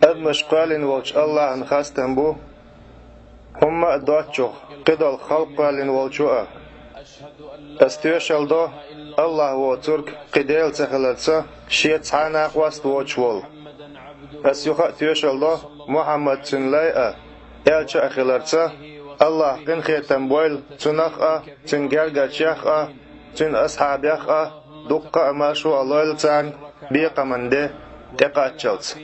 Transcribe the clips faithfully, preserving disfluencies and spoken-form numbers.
Адамаш кхоьллина волчу АллахӀана хастам бу, хӀумма а доцчух, кхидолу халкъ кхоьллина волчо а. Ас тоьшалла до АллахӀ воцург кхин Дела ца хиларца, шен цхьа а накъост воцуш волу. Ас юха а тоьшалла до Мухьаммад цуьнан лай а, элча а хиларца, АллахӀа къинхетам бойла цунах а, цуьнан гергарчех а, цуьнан асхьабех а, дуккха а маршо а лойла царна бекхаман де тӀекхаччалц.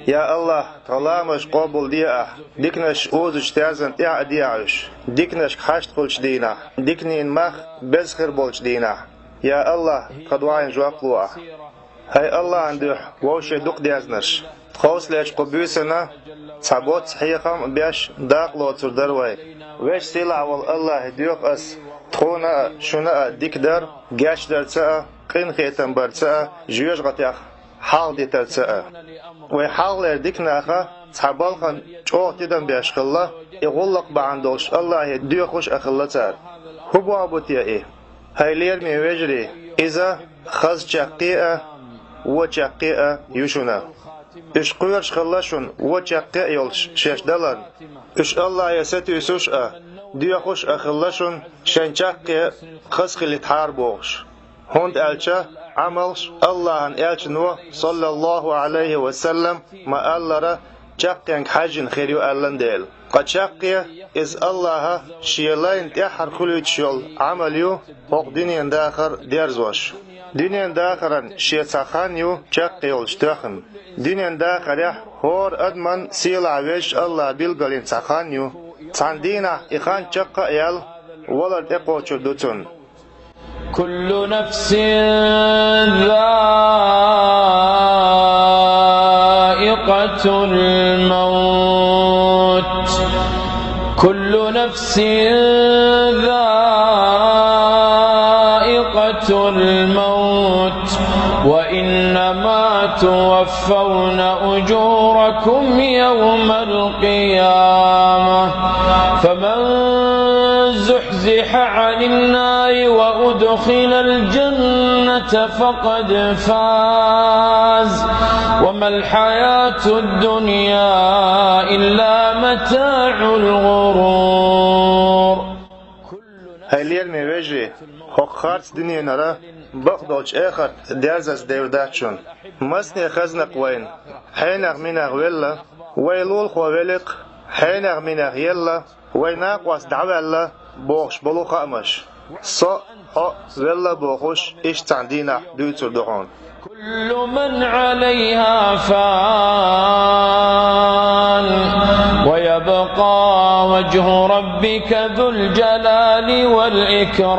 Я АллахӀ, тхан ламазаш къобалде Ахь, диканаш озачу таьрзана тӀехь а де Ахь уьш, диканашка хьашт хуьлучу дийнахь, диканийн мах беза хир болчу дийнахь. Я АллахӀ, тхан доӀийн жоп ло Ахь. ХӀай АллахӀан дуьхьа, вовшийн дукха дезнарш! Тховсалерчу кху буьйсанна цхьа боцца хьехам а беш, дакъа лоцур дара вай. Веза-Сийлахь волу АллахӀе доьху ас тхуна а, шуна а дика дар, гечдарца а, къинхетам барца а, жоьжахатех хьалха дитарца а. Вай хьалхалера дика наха цхьа балхана чӀогӀа тидам беш хилла, и гӀуллакх бахьана долуш АллахӀе доьхуш а хилла цара. ХӀун боху бу те и? ХӀай лераме вежарий, иза хаза чаккхе а, вон чаккхе а ю шуна. Уьш кхоьруш хилла шуна вон чаккхе а йолуш шаьш даларна. Уьш АллахӀе сатуьйсуш а, доьхуш а хилла шуна шайн чаккхе хаза хилийтахьара бохуш. ХӀунда аьлча Ӏамалш АллахӀан элчано, саллаллахӀу Ӏалайхи ва саллам, ма-аллара, чаккхенга хьаьжжина хир ю аьллан дела. Ткъа чаккхе иза АллахӀа Шен лайна тӀаьххьара хуьлуьйтуш йолу Ӏамал ю, хӀокху дуьненан дахар дерзош. Дуьненан дахаран шен цхьа хан ю чаккхе йолуш тоьхна. Дуьненан дахарехь хӀора адаман сийлахь везачу АллахӀа билгалйина цхьа хан ю. Цхьана дийнахь и хан чекх а яьлла, валар тӀекхочур ду цунна. كل نفس ذائقة الموت. كل نفس ذائقة الموت. وإنما توفون أجوركم يوم القيامة. فمن زحزح عن النار وأدخل الجنة فقد فاز. وما الحياة الدنيا إلا متاع الغرور. ХӀай лераме вежарий, хӀокху харц дуьненара бакъдолчу эхарт дерзаза девр дац шуна. Масане хазна-кх вайна, хьенех-минех велла, вай лулахо велли-кх, хьенех-минех елла, вай накъост дӀаваьлла бохуш болу хаамаш. Со а, хьо а велла бохуш, иштта цхьана дийнахь дуьйцур ду хьуна. كل من عليها فان. ويبقى وجه ربك ذو الجلال والإكرام.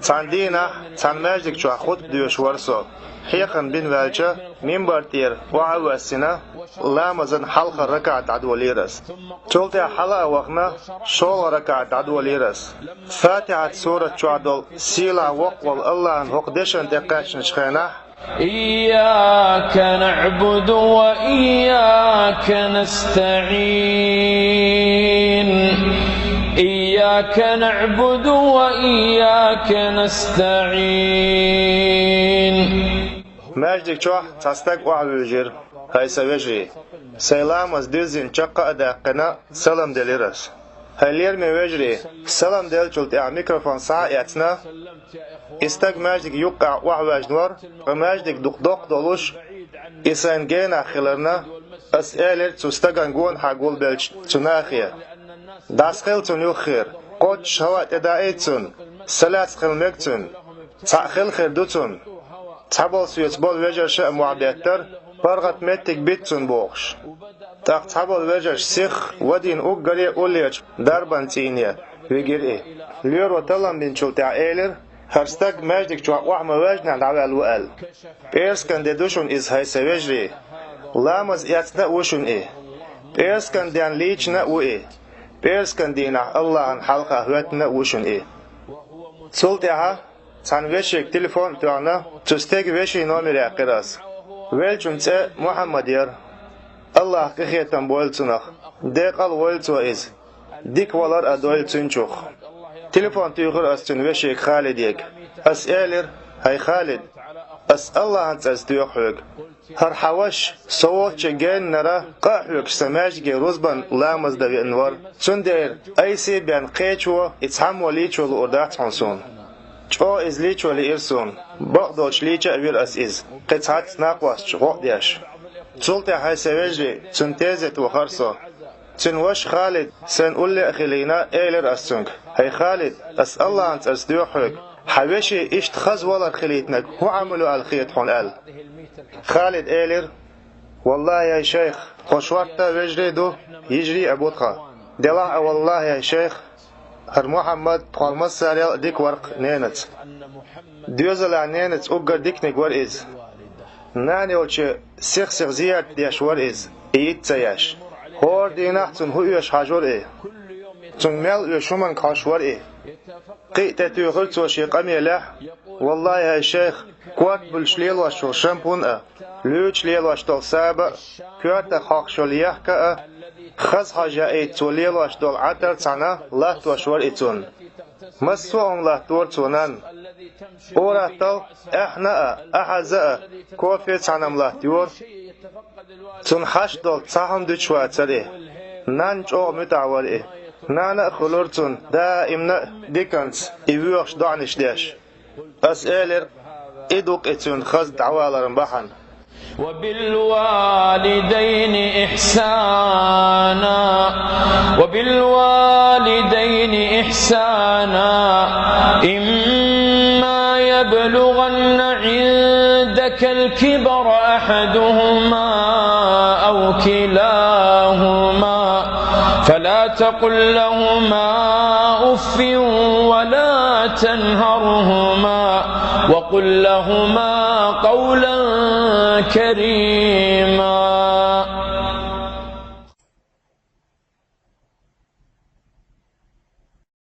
Цхьана дийнахь цхьана маьждиг чохь хутба доьшуш вара со. Хьехам бина ваьлча, мимбар тӀера охьа а воьссина, ламазан хьалхара ракаӀат дӀадолийра ас. Цул тӀаьхьа хьала а вахана, шолгӀа ракаӀат дӀадолийра ас. Фатихьат сурат чохь долу сийлахь воккха волу АллахӀан хӀокху дешан тӀе кхаьчначу хенахь: إياك نعبد وإياك نستعين. إياك نعبد وإياك نستعين. Маьждиг чохь цхьа стаг охьавуьйжира: «ХӀай сан вежарий, сайн ламаз дуьззина чекх а даьккхина, салам делира ас». ХӀай лераме вежарий, салам деллачул тӀаьхьа микрофон схьа а эцна, и стаг маьждиг юккъехь охьаваьжна вара, ткъа маьждиг дукха доккха долуш, и сайн генахь хиларна, ас элира цу стагана гонахьа гулбеллачу цу нахе: «ДӀасхила цунна юххера, кхоччуш хӀаваъ тӀедаийта цунна, са лаьцна хила мега цуьнан, цхьаъ хила хир ду цунна». Цхьаболу соьца болу вежарша а мохь беттара, паргӀат меттиг бита цунна бохуш. ТӀаккха цхьаболу вежарша сихха вадийна уггаре а уллерчу дарбан цӀийне вигира и. Лоьро таллам бинчул тӀаьхьа элира: «ХӀара стаг маьждиг чохь охьа ма ваьжнехь дӀаваьлла ву», — аьлла. ПӀераскан де ду шуна иза, хӀай сан вежарий. Ламаз эцна а ву шуна и. ПӀераскан денна лийчина а ву и. ПӀераскан дийнахь АллахӀан хьалха хӀоьттина а ву шуна и. Цул тӀаьхьа цхьана вешига телефон а тоьхна, цу стеган вешин номер яьккхира ас. Веллачун цӀе Мухьаммад яра. АллахӀа къинхетам бойла цунах, декъал а войла цо иза. Дика валар а дойла цуьнан чух. Телефон туьйхира ас цуьнан вешига Халидега. Ас элира: «ХӀай Халид, ас Аллахьан цӀарца доьху хьоьга. ХӀара хьан ваша, со волчча геннара, къа а хьоьгуш сан маьждиге рузбан ламаз дан веана вара. Цундела айса а бен кхечо и цхьаммо лийчо луур дац хьуна суна. ЧӀогӀа иза лийчо лиира суна. Бакъдолчу лийча а вира ас иза, кхин цхьацца накъосташа гӀо а деш. Цул тӀаьхьа сан вежарий, цуьнан тезета вахара со. Цуьнан ваша Халид, сайна улле а хилийна, элира ас цуьнга: «ХӀай Халид, ас Аллахьан цӀарца доьху хьоьга, хьан вешин иштта хаза валар хилийтинарг хӀун Ӏамал ю аьлла хета хьуна?» — аьлла. Халид элира: «Валлахьи, хӀай шайх, тхо шортта вежарий а ду, йижарий а бу тхан. Делахь а, валлахьи, хӀай шайх, хӀара Мухьаммад тхол массарел а дика вара-кх ненаца. Доьзалехь ненаца уггар диканиг вара иза. Нана йолчу сих-сиха зиярт деш вара иза, и йиц ца еш. ХӀора дийнахь цунна хӀун оьшу хьажора и. Цунна мел оьшу хӀуманга хьожуш вара и. Кхин а тӀетуьйхира цо шен къамелехь: „Валлахьи, хӀай шайх, корта буьллуш лелош йолу шампунь а, луьйчу лелош долу саба а, коьртах хьокхуш йолу ехка а, хаза хьожа яийта цо лелош долу Ӏатар цхьаьна латтош вара и цунна. Массо а хӀума латтора цо нанна. Ур-атталла, аьхна а, ахьаза а, кофе цхьаьна-м латтайора. Цунна хьашт долу цхьа хӀума дуьтуш вацара и. Нанна чӀогӀа муьтӀахь вара и. Нана а хуьлура цунна даимна а диканца и воьхуш доӀанаш деш“. Ас элира: „И ду-кх и цуьнан хаза дӀаваларан бахьана“. وبالوالدين إحسانا، وبالوالدين إحسانا، إما يبلغن عندك الكبر أحدهما أو كلاهما، فلا تقل لهما أف ولا تنهرهما، وقل لهما قولا كريما.